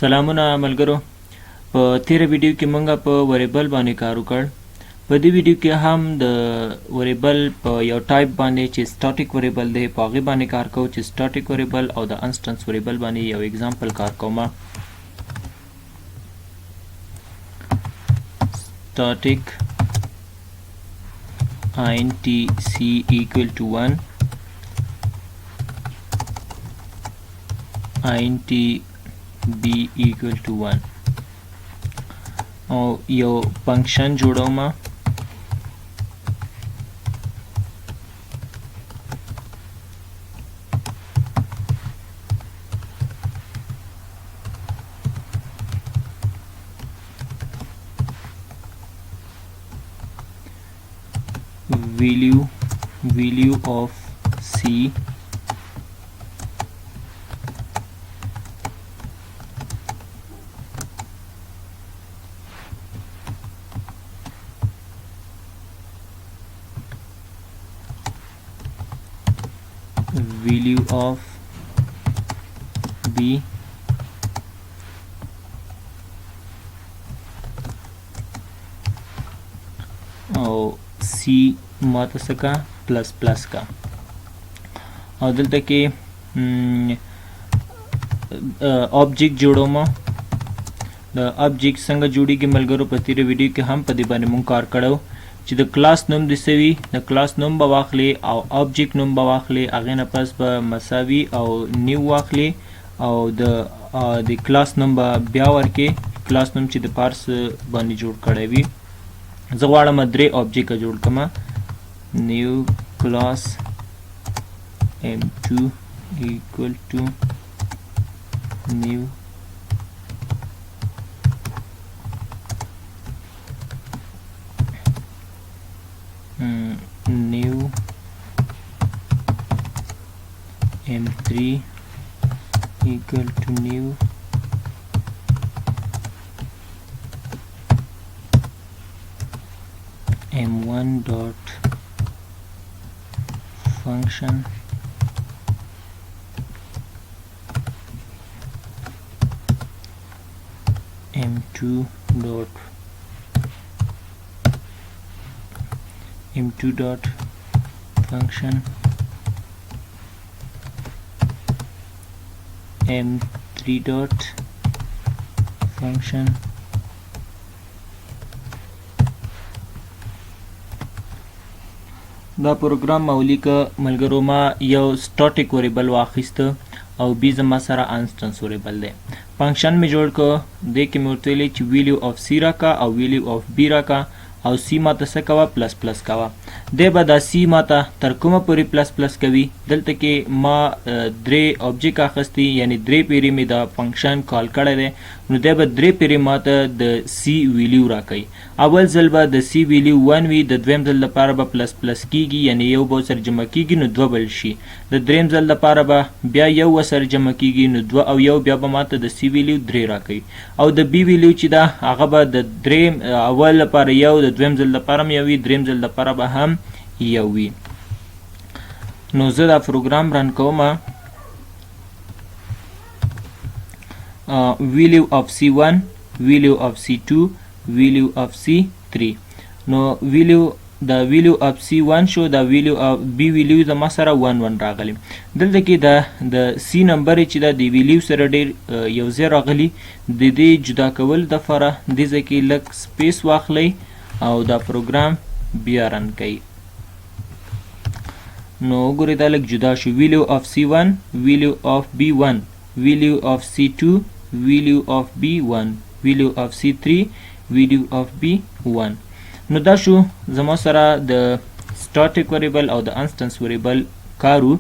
سلامونه ملګرو، په تیره ویډیو کې مونږ په variable باندې کار وکړ. په دې ویډیو کې هم د variable په یو ټایپ باندې چې static variable دی په هغې باندې کار کوو، چې static variable او د instance variable باندې یو example کار کوم. Static int c equal to 1, int b equal to 1 او یو function جوړوم. Value of c value of b او c ماته څه کا؟ plus plus کا. او دلته کې object جوړوم. د object څنګه جوړیږي ملګرو؟ په تیره ویډیو کې هم په دې باندې مونږ کار کړو چې د کلاس نوم دې څه وي، د کلاس نوم به واخلې او object نوم به واخلې، هغې نه پس به مساوي او new واخلې او د کلاس نوم به بیا ورکې، کلاس نوم چې د پارس باندې جوړ کړی وي. زه غواړم درې object جوړ کړم. New class m2 equal to new new m3 equal to new m1 dot function m2 dot m2 dot function m3 dot function. دا پروګرام ما ولیکه ملګرو. ما یو static variable واخیسته او b زما سره instance variable دی. Function می جوړ که، دې کې مې ورته ویلي چې value of c راکه او value of b راکه او c ماته څه کوه؟ Plus plus کوه. دی به دا c ماته تر کومه پورې plus plus کوي؟ دلته کې ما درې object اخیستي، یعنی درې پیرې مې دا function call کړی دی، نو دی به درې پیرې ماته د c value راکوي. اول ځل به د c value 1 وي، د دویم ځل لپاره به plus plus کیږي، یعنی یو به سره جمع کیږي نو دوه بل شي، د دریم ځل لپاره به بیا یو سره جمع کیږي، نو دوه او یو بیا به ماته د c value درې راکوي. او د b value چې ده هغه به د دریم اول لپاره یو، د دویم ځل لپاره هم یو وي، دریم ځل لپاره به هم یو وي. نو زه دا پروګرام run کوم. Value of c1, value of c2, value of c3. نو value د value of c1 شو، د value of b value زما سره 1 1 راغلی. دلته کې د c number چې دا د value سره ډیر یو ځای راغلی، د دې جدا کول د فره دې ځای کې لږ space واخلئ او دا پروګرام بیا run کړئ. نو وګورئ، دا لږ جدا شو. Value of c1, value of b1, value of c2, value of b1, value of c3, value of b1. نو دا شو زما سره د static variable او د instance variable کارو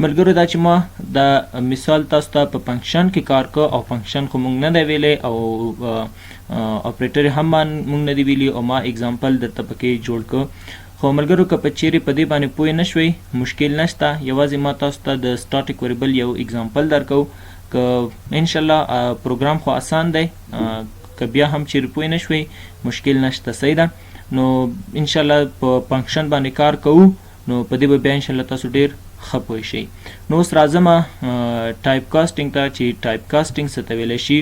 ملګرو. دا چې ما دا مثال تاسو ته په function کې کار کو او function خو مونږ نه دی ویلی او اپریټر هم مونږ نه دی ویلی او ما example درته پکې جوړ کو. خو ملګرو، که په چیرې په دې باندې پوه نه شوئ، مشکل نشته. یوازې ما تاسو ته د static variable یو example درکو که ان شاء الله پروګرام خو اسان دی. که بیا هم چیرې پوه نه شوئ، مشکل نشته، صحیح ده. نو ان شاء الله په function باندې کار کوو، نو په دې به بیا ان شاء الله تاسو ډیر ښه پوه شئ. نو اوس راځم type casting ته چې type casting څه ته ویلی شي.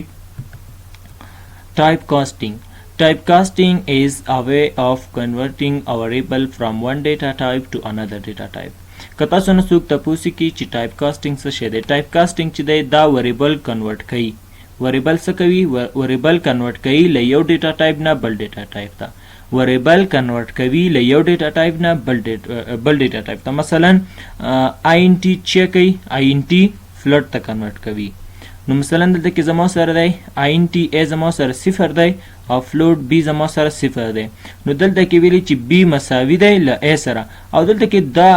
Type casting. Typecasting is a way of converting a variable from one data type to another data type. که تاسو نه څوک تپوس کی چې ټایپ کاسټینګ څه شی دی، ټایپ کاسټینګ چې دی دا وریبل کنورټ کوي. وریبل څه کوي؟ وریبل کنورټ کوي له یو ډیټا ټایپ نه بل ډیټا ټایپ ته. وریبل کنورټ کوي له یو ډیټا ټایپ نه بل ډیټا ټایپ ته. مثلا int چې کوي، int float ته کنورټ کوي. نو مثلا دلته کې زما سره دی int a زما سره صفر دی او float b زما سره صفر دی. نو دلته کې ویلي چې b مساوي دی له a سره، او دلته کې دا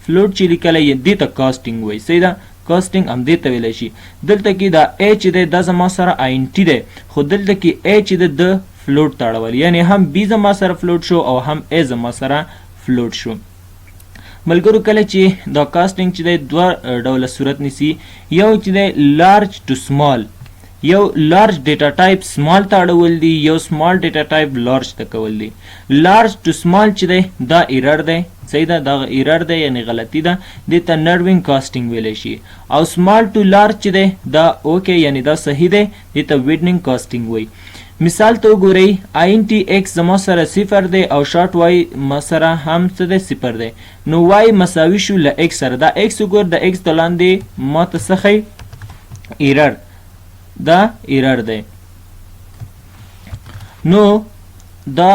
float چې لیکلی دې ته casting وایي. صحیح ده، casting هم دې ته ویلی شي. دلته کې دا a چې دی دا زما سره int دی، خو دلته کې a چې دی د float ته اړول، یعنی هم b زما سره float شو او هم a زما سره float شو. ملګرو کله چې دا casting چې دی دوه ډوله صورت نیسي، یو چې دی large to small، یو large data type small ته اړول دي، یو small data type large ته کول دي. large to small چې دی دا error دی، صحیح ده، دا error دی یعنی غلطي ده، دې ته narrowing casting ویلی شي. او small to large چې دی دا okay یعنی دا صحیح دی، دې ته widening casting وایي. مثال ته وګورئ، int x زما سره صفر دی او short y ما سره هم څه دی؟ صفر دی. نو y مساوي شو له x سره. دا x وګور، د x د لاندې ما ته څه ښیي؟ error، دا error دی. نو دا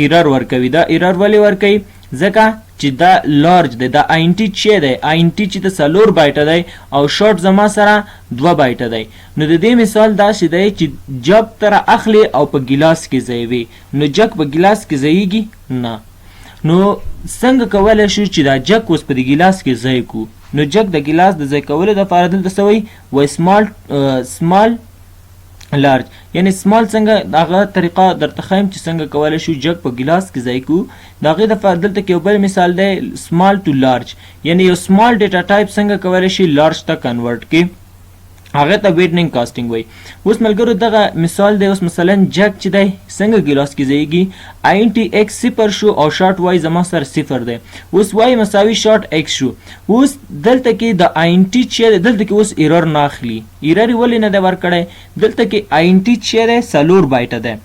error ورکوي. دا error ولې ورکوي؟ ځکه چې دا large دی، دا int چې دی، int چې د څلور بایټه دی او شارټ زما سره دوه بایټه دی. نو د دې مثال داسې دی چې جګ تر اخلي او په ګیلاس کې ځایوي. نو جګ په ګیلاس کې ځایږي نه. نو څنګه کولی شو چې دا جګ اوس په دې ګیلاس کې ځای کو؟ نو جګ د ګیلاس د ځای کولو دپاره دلته څه وایي؟ وایي small small large، یعنی small. څنګه هغه طریقه درته ښیم چې څنګه کولی شو جګ په ګیلاس کې ځای کو. د هغې دپاره دلته کې یو بل مثال دی، small to large، یعنی یو small data type څنګه کولی شي large ته convert کی، هغه ته widening casting وایي. اوس ملګرو دغه مثال دی. اوس مثلا جګ چې دی څنګه ګیلاس کې ځایږي؟ int x صفر شو او short y زما سره صفر دی. اوس y مساوي short x شو. اوس دلته کې د int چې دلته کې اوس error نه اخلي. error یې ولې نه دی ورکړی؟ دلته کې int چې دی څلور بایټه دی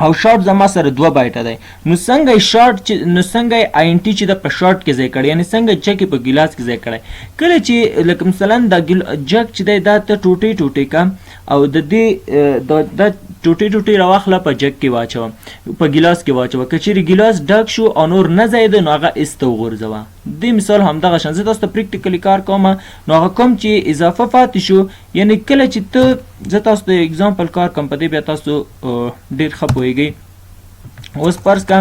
او شارټ زما سره دوه بایټه دی. نو څنګه شارټ چې، نو څنګه int چې د په شارټ کې ځای کړی، یعنی څنګه جک په ګلاس کې ځای کړی؟ کله چې لکه مثلا دا جک چې دی دا ته ټوټې ټوټې کا او د دې د ټوټې ټوټې راواخله، په جک کې واچوه، په ګلاس کې واچوه. که چیرې ګلاس ډک شو او نور نه ځایده نو هغه ایسته وغورځوه. دې مثال همدغه شان زه تاسو ته practically کار کوم. نو هغه کوم چې اضافه پاتې شو، یعنی کله چې ته، زه تاسو ته example کار کوم په دې، بیا تاسو ډیر ښه پوهیږئ. اوس فرض کا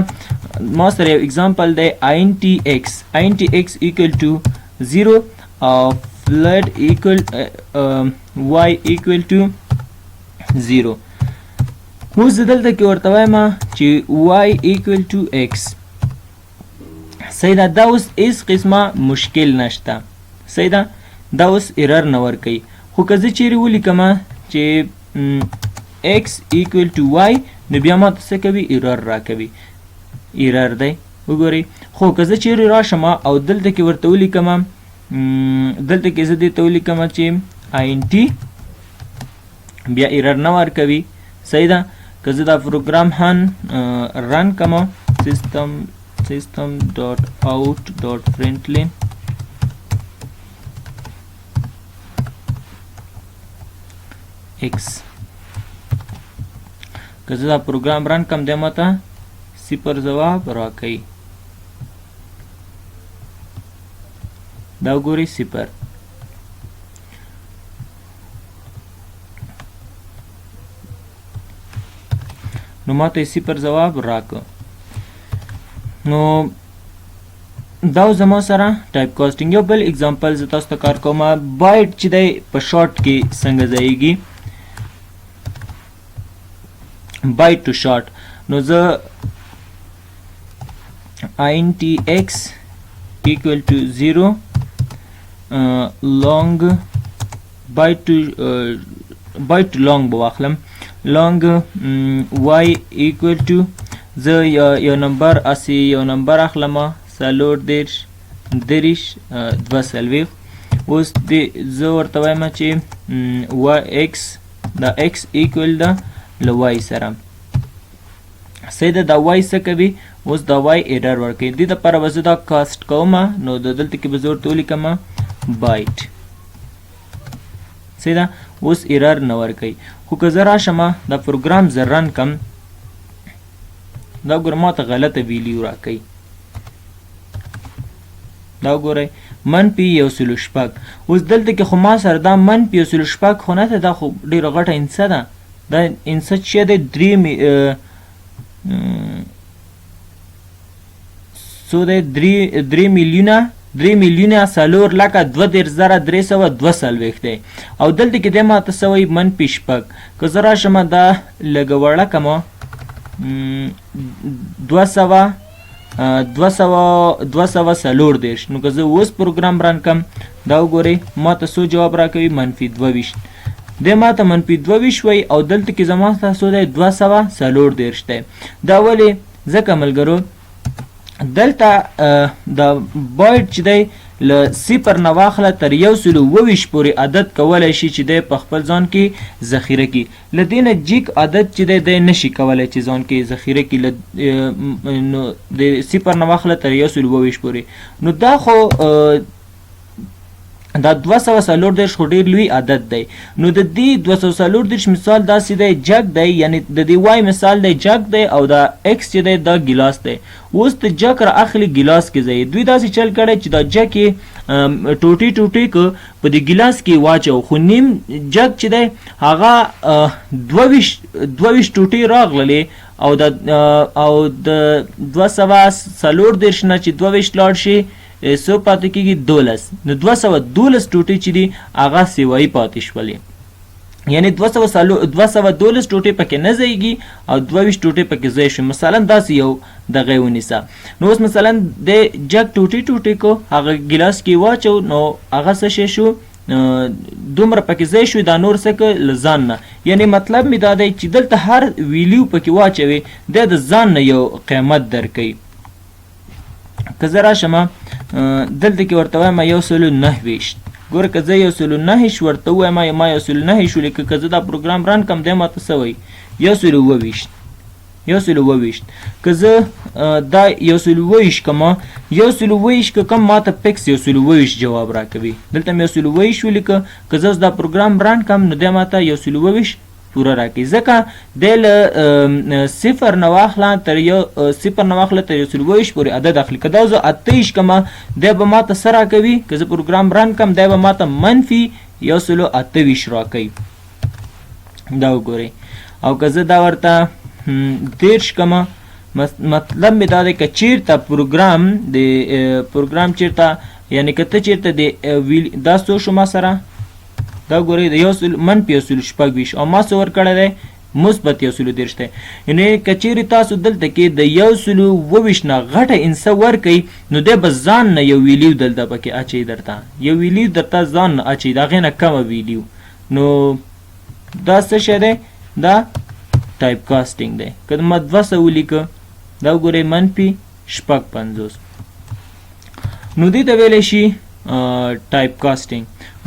ما سره یو example دی، int x، int x equal to 0 او float equal y equal to 0. اوس زه دلته کې ورته وایم چې y equal to x. صحیح ده، دا اوس هیڅ قسمه مشکل نشته. صحیح ده، دا اوس error نه ورکوي. خو که زه چیرې ولیکم چې x equal to y، نو بیا ما ته څه کوي؟ error راکوي. error دی، وګورئ. خو که زه چیرې راشم او دلته کې ورته ولیکم، دلته کې زه دې ته ولیکم چې int، بیا error نه ورکوي. صحیح ده. که زه دا پروګرام هم run کم، system dot out dot println x، که زه دا پروګرام run کم، دی ماته صفر ځواب راکوي. دا وګورئ، صفر. نو ماته یې صفر ځواب راکړ. نو دا زما سره type casting. یو بل example زه تاسو ته کار کوم، بایټ چې دی په شارټ کې څنګه ځایږي، byte to short. نو زه int x equal to 0 long byte to byte to long به واخلم، long y equal to، زه یو نمبر اسی یو نمبر اخلم، 34 30 42. اوس دې زه ورته وایم چې y x، دا x equal ده له y سره. صحیح ده. دا y څه کوي اوس؟ دا y error ورکوي. دې دپاره به زه دا cast کوم، نو د دلته کې به زه ورته ولیکم byte. صحیح ده. اوس error نه ورکوي، خو که زه راشم دا پروګرام زه run کم، دا ګوره ما ته غلطه value راکوي. دا وګورئ، منفي 106. اوس دلته کې خو ما سره دا منفي 106 خو نه ده، دا خو ډېره غټه انسه ده. دا انسه چې دی درې می څو دی؟ 3 میلیونه 3 میلیونه 4,32,342 دی او دلته کې دی ماته څه وایي؟ منفي شپږ. که زه راشم دا لږه وړه کم، 200 200 234، نو که زه اوس پروګرام run کم، دا وګورئ ما ته څو جواب راکوي؟ منفي 22 دی. ما ته منفي 22 وایي او دلته کې زما سره څو دی؟ 234 دی. دا ولې؟ ځکه ملګرو، دلته د بایټ چې دی له صفر نه واخله تر 127 پورې عدد کولی شي چې دی په خپل ځان کې ذخیره کړي. له دې نه جیک عدد چې دی، دی نشي کولی چې ځان کې ذخیره کړي. نو د صفر نه واخله تر 127 پورې، نو دا خو دا 234 خو ډېر لوی عدد دی. نو د دې 234 مثال داسې دی، jug دی، یعنی د دې y مثال دی jug دی او دا x چې دی دا ګیلاس دی. اوس د jug را اخلي، ګیلاس کې ځای. دوی داسې چل کړی چې دا jug یې ټوټې ټوټې که په دې ګیلاس کې واچو، خو نیم jug چې دی هغه 22 22 ټوټې راغللې او د 234 نه چې 22 لاړ شي، څو پاتې کېږي؟ 12. نو 212 ټوټې چې دي هغه سیوایي پاتې شولې، یعنی 212 ټوټې پکې نه ځایږي او 22 ټوټې پکې ځای شي. مثلا داسې یو دغه ونیسه. نو اوس مثلا د jug ټوټې ټوټې کو، هغه ګیلاس کې واچو، نو هغه څه شی شو؟ دومره پکې ځای شو، دا نور څه که له ځان نه. یعنی مطلب می دا دی چې دلته هر value پکې واچوي، دی د ځان نه یو قیمت درکوي. که زه راشم دلته کې ورته وایم 129، ګوره، که زه 129 ورته ووایم، ما 129 ولیکه، که زه دا پروګرام run کم، دی ماته څه وایي؟ 127، 127. که زه دا 127 کم، 127 که کم، ماته fix 127 جواب راکوي. دلته مې 127 ولیکه، که زه اوس دا پروګرام run کم، نو دی ماته 127 پوره راکوي، ځکه دی له صفر نه واخله تر یو صفر نه واخله تر 127 پورې عدد اخلي. که دا زه 28 کم، دی به ماته څه راکوي؟ که زه پروګرام run کم، دی به ماته منفي 128 راکوي. دا وګورئ. او که زه دا ورته 30 کم، مطلب مې دا دی که چیرته پروګرام د پروګرام چیرته، یعنی که ته چیرته د دا څو شو ما سره؟ دا ګورئ، د یو سل منفي 126 او ما څه ورکړی دی؟ مثبت 130 دی. یعنی که چیرې تاسو دلته کې د 127 نه غټه انسه ورکئ، نو دی به ځان نه یو value دلته پکې اچوي، درته یو value درته ځان نه اچوي، د هغې نه کمه value. نو دا څه شی دی؟ دا type casting دی. که ما 200 ولیکه، دا وګورئ، منفي 56. نو دې ته ویلی شي type casting.